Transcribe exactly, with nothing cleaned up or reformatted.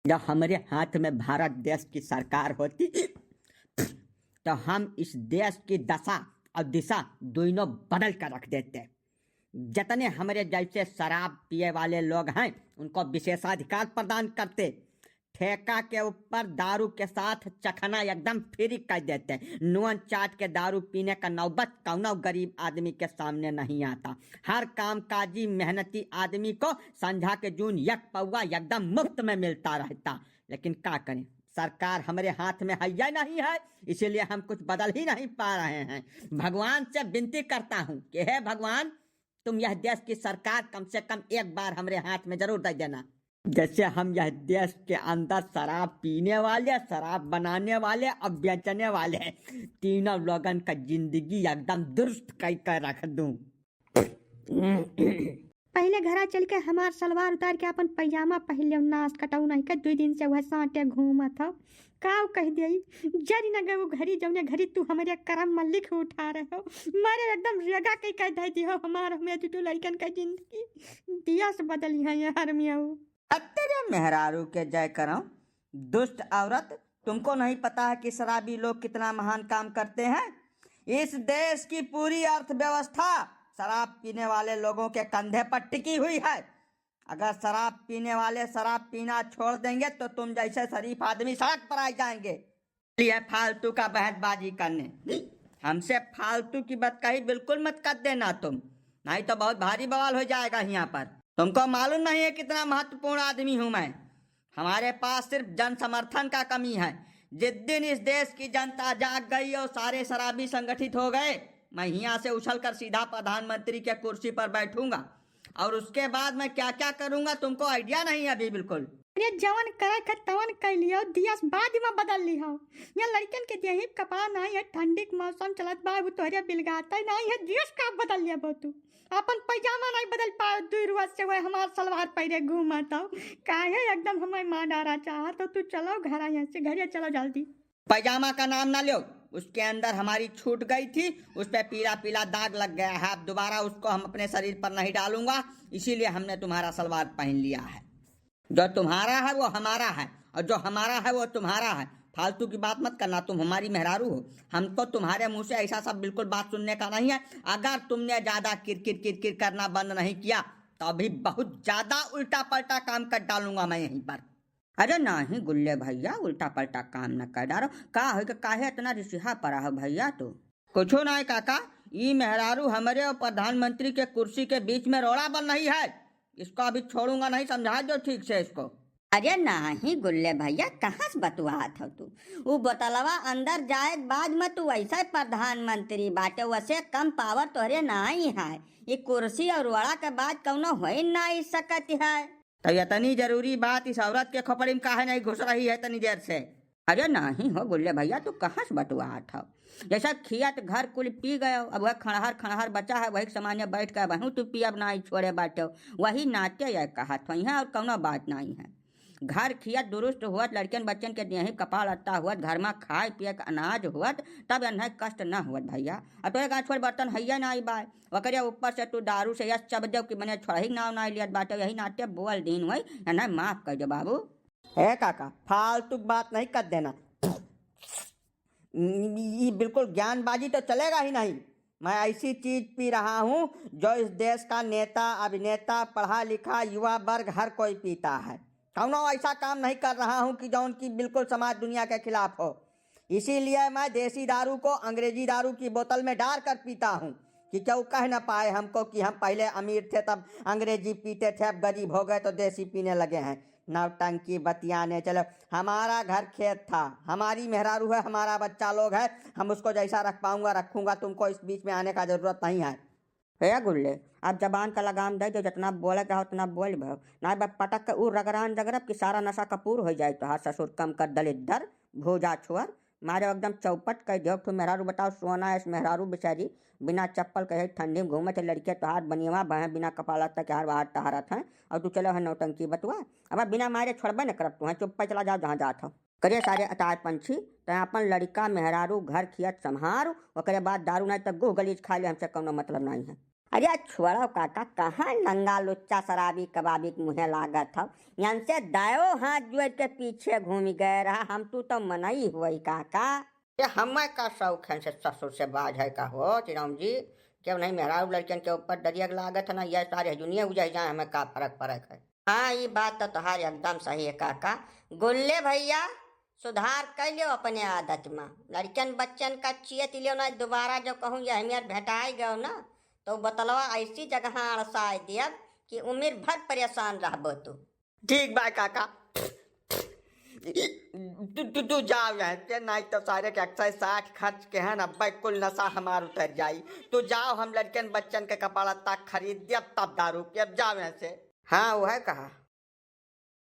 जब हमरे हाथ में भारत देश की सरकार होती, तो हम इस देश की दशा और दिशा दोनों बदल कर रख देते। जितने हमरे जैसे शराब पिए वाले लोग हैं, उनको विशेषाधिकार प्रदान करते। ठेका के ऊपर दारू के साथ चखना एकदम फ्री कर देते। नून चाट के दारू पीने का नौबत कौनो गरीब आदमी के सामने नहीं आता। हर कामकाजी मेहनती आदमी को संझा के जून एक पौवा एकदम मुफ्त में मिलता रहता। लेकिन का करें, सरकार हमरे हाथ में है या नहीं है, इसीलिए हम कुछ बदल ही नहीं पा रहे हैं। भगवान से विनती करता हूँ कि हे भगवान, तुम यह देश की सरकार कम से कम एक बार हमरे हाथ में जरूर दे देना, जैसे हम यह देश के अंदर शराब पीने वाले, शराब बनाने वाले और बेचने वाले तीनों लोगन का जिंदगी एकदम दुरुस्त कर कर रख दूं। पहिले घरा चल के हमार सलवार उतार के आपन पैजामा पहिर लेव, नास कटाऊ नहीं के दुई दिन से वह साटे घूमत हौ। काऊ कह दियई, जरी न गए वो घड़ी जौने घड़ी तू हमरे करम में लिख उठा रहे हो। मारे एकदम रेगा के कह दे दी हो हमार हमें दुटू लड़कन का जिंदगी दिया से बदली है यार मियाऊ। अब तेरे मेहरारू के जय करम, दुष्ट औरत, तुमको नहीं पता है कि शराबी लोग कितना महान काम करते हैं? इस देश की पूरी अर्थव्यवस्था शराब पीने वाले लोगों के कंधे पर टिकी हुई है। अगर शराब पीने वाले शराब पीना छोड़ देंगे तो तुम जैसे शरीफ आदमी सड़क पर आ जाएंगे। लिए फालतू का बहसबाजी करने, हमसे फालतू की बतकही बिल्कुल मत कर देना तुम, नहीं तो बहुत भारी बवाल हो जाएगा यहाँ पर। तुमको मालूम नहीं है कितना महत्वपूर्ण आदमी हूँ मैं। हमारे पास सिर्फ जन समर्थन का कमी है। जिस दिन इस देश की जनता जाग गई और सारे शराबी संगठित हो गए, मैं यहाँ से उछल कर सीधा प्रधानमंत्री के कुर्सी पर बैठूंगा। और उसके बाद मैं क्या क्या करूंगा, तुमको आइडिया नहीं है अभी बिल्कुल। अरे जवन करे के तवन कह लियो, दियस बाद में बदल लिहो। ये लड़कन के देही कपार नहीं है, ठंडी के मौसम चलत बा, वो तोहरे बिलगाता ही नहीं है, दियस का बदल लिया बहुत तू। अपन पैजामा नहीं बदल पाओ, दुई रोज से वह हमार सलवार पहिरे घूमत हो। काहे एकदम हमें मार डारा चाहत हो? तू चलो घर, यहाँ से घरे चलो जल्दी। पैजामा का नाम ना लो, उसके अंदर हमारी छूट गई थी, उस पे पीला पीला दाग लग गया है। अब दोबारा उसको हम अपने शरीर पर नहीं डालूंगा, इसीलिए हमने तुम्हारा सलवार पहन लिया है। जो तुम्हारा है वो हमारा है और जो हमारा है वो तुम्हारा है। फालतू की बात मत करना, तुम हमारी मेहरारू हो, हमको तुम्हारे मुंह से ऐसा सब बिल्कुल बात सुनने का नहीं है। अगर तुमने ज्यादा किरकिर किरकिर करना बंद नहीं किया तो अभी बहुत ज्यादा उल्टा पलटा काम कर डालूंगा मैं यहीं पर। अरे नाही गुल्ले भैया, उल्टा पलटा काम न कर डारो। का हो के काहे इतना रिसिहा पड़ा हो भैया तू? कुछो नाही काका, ई मेहरारू हमरे और प्रधानमंत्री के कुर्सी के बीच में रोड़ा बन रही है, इसको अभी छोड़ूंगा नहीं, समझा दो ठीक से इसको। अरे नाही गुल्ले भैया, कहाँ से बतुआत हो तू? उ बोतलवा अंदर जाए के बाद में तू वैसे प्रधानमंत्री बाटे, वसे कम पावर तोहरे नाही है। ये कुर्सी और रोड़ा के बाद कौनो हो ही नाही सकत है। तो इतनी जरूरी बात इस औरत के खोपड़ी में काहे नहीं घुस रही है इतनी देर से? अरे नाही हो गुल्ले भैया, तू कहाँ से बतुआत हो? जैसा खियत घर कुल पी गयो, अब वह खड़हर खड़हर बचा है, वही के सामने बैठ के बहू तू पियब नाही छोड़े बाटो, वही नाते यह कहत हो, यहाँ और कौनो बात नाही है। घर खियत दुरुस्त हुअत, लड़कन बच्चन के देही कपाल अत्ता हुअत, घर में खाए पिए के अनाज हुअत, तब एन्हे कष्ट न हुअत भैया। अब तोरे गाँव छोड़ बर्तन हैया नाही बाय, ओकरे ऊपर से तू दारू से यस चब देव कि मने छोड़ही नाव नाही लियत बाटे, यही नाते बोल दीन होई, एन्हे माफ कर दो बाबू। हे काका, फालतू बात नहीं कर देना। ई बिल्कुल ज्ञानबाजी तो चलेगा ही नहीं। मैं ऐसी चीज पी रहा हूँ जो इस देश का नेता, अभिनेता, पढ़ा लिखा युवा वर्ग हर कोई पीता है। कौनो ऐसा काम नहीं कर रहा हूँ कि जो उनकी बिल्कुल समाज दुनिया के खिलाफ हो। इसीलिए मैं देसी दारू को अंग्रेजी दारू की बोतल में डाल कर पीता हूँ कि क्यों कह न पाए हमको कि हम पहले अमीर थे तब अंग्रेजी पीते थे, अब गरीब हो गए तो देसी पीने लगे हैं। नौटंकी बतियाने चलो, हमारा घर खेत था, हमारी मेहरारू है, हमारा बच्चा लोग है, हम उसको जैसा रख पाऊंगा रखूंगा, तुमको इस बीच में आने का जरूरत नहीं है। हे गुल्ले, अब जबान का लगाम दे दो, जितना बोले के हो उतना बोल भव, ना बा पटक के ऊ रगरान रगरब कि सारा नशा कपूर हो जाए तोहार। ससुर कम कर दलिद्दर भूजा छुअर, मारे एकदम चौपट कर दियो। ठू मेहरारू बताओ, सोना ऐस मेहरारू बेचारी बिना चप्पल के ठंडी में घूमत है, लड़के तोहार बनियवा बहे बिना कपाल तक हार बाहर टहरत हैं और तू चलो है नौटंकी बतुआ। अब बिना मारे छोड़बे न करब तू, हैं चुप्पे चला जाओ जहाँ जात हो। करे सारे अतार पंछी, तै अपन लड़िका मेहरारू घर खियत सम्हार, ओकरे बाद दारू नाई त गुह गलीज खा ले, हमसे कौनो मतलब नाई है। अरे छोड़ो काका, कहाँ नंगा लुच्चा शराबी कबाबी के मुँहे लागत हौ? यन से दायो हाथ जोड़ के पीछे घूमि गए रहा, हम तू तो मनई हुई काका। ये हमें का शौक है से ससुर से बाज है का हो चिरौन जी? क्यों नहीं मेहरारू लड़कन के ऊपर दरिया लागत है ना, ये सारे दुनिया उजह जाए, हमें का फर्क पड़े है? हाँ, ई बात तो तोहार एकदम सही है काका। गुल्ले भैया, सुधार कर लियो अपने आदत में। लड़कन बच्चन का चेत लियो ना, दोबारा जो कहूँ ये हमें भेंटाई गयो ना, तो बोतलवा ऐसी जगह अड़साए दियब कि उम्र भर परेशान रहबो तू। ठीक बा काका, तू तू तू जाओ यहाँ से, नहीं तो सारे के अक्सर साठ खर्च के है ना, अब्बे कुल नशा हमार उतर जाई। तू जाओ, हम लड़कन बच्चन के कपड़ा तक खरीद दियब, तब दारू पियब। जाओ यहाँ से। हाँ, वह कहा।